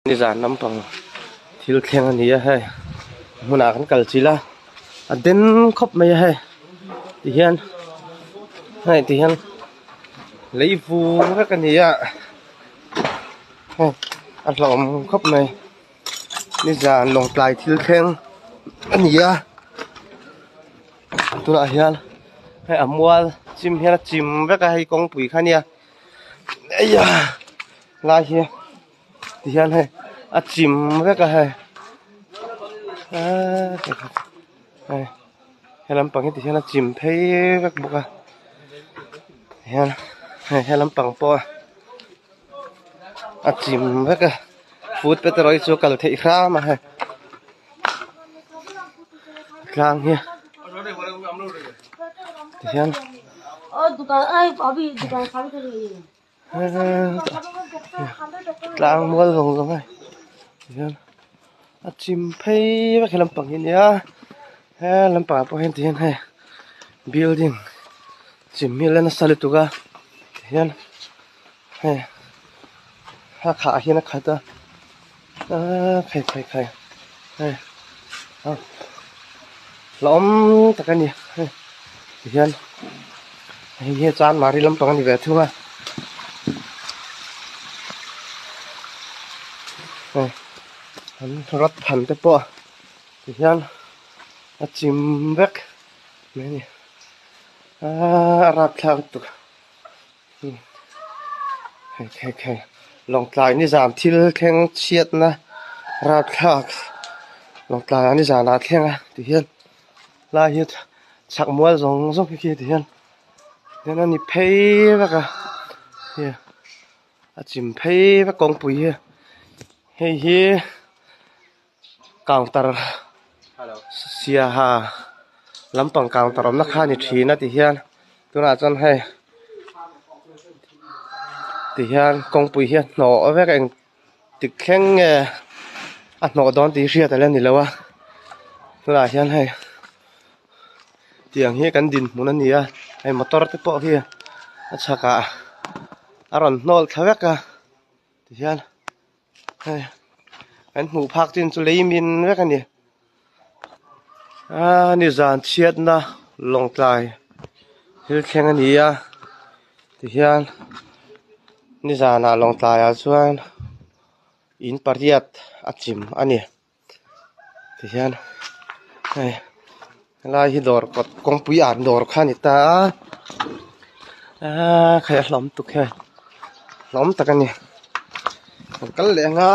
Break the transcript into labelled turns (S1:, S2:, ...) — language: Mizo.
S1: Nizan lampang thil thleng a ni a hei hmunah kan kal chilh a a den khawp mai a hei tihian hei tihian lei vur vek a ni a hei a hlauhawm khawp mai nizan lawngtlai thil thleng a ni a tunah hian hei a mual chim hian a chim vek a hei kawngpui kha a nia lai hi. Tihian hei a chim vek a hei aaa hei he lampang hi tihian a chim phei vek bawk a tihian hei he lampang pawh a chim vek a foot path erawh hi chu a kal theih hram a hei tlang hi tihian. Tlang mual zawng zawng a tihian a chim phei vek he lampang hi ania he lampang ah pawh hian tihian hei building chim hi a la nasa lutuk a tihian hei a khah hian a khat a aaa khai khai khai hei hlauhawm tak a ni hei tihian hei hi chanmari lampang a ni ve thung a hei an rat phan te pawh tihian a chim vek mai a ni aaa a rapthlak lutuk. Hei hei hei Lawngtlai nizan thil thleng chhiatna rapthlak Lawngtlai ah nizan ah thleng a ti hian lai hi chhak mual zawng zawng khi khi ti hian hian a ni phei vek a hei a chim phei vek kawngpui hi hei hi counter siaha lampang counter awmna kha a ni thin a ti hian tunah chuan hei ti hian kawngpui hi a hnawh vek a engtik thleng nge a hnawh dawn tih hriat a la ni lo a tunah hian hei tiang hi kan dinhmun a ni a hei motor te pawh hi a chhakah a rawn hnawl thla vek a tihian. Hei kan hmuh phak chin chu lei min vek a ni a nizan chhiatna lawngtlai thil thleng a ni a tihian nizanah lawngtlaiah chuan in pariat a chim a ni tihian hei helai hi dawr kawt kawngpui an dawr kha a ni ta a aaa khai a hlawm tuk hian hlawm tak a ni kan kal leh ang a.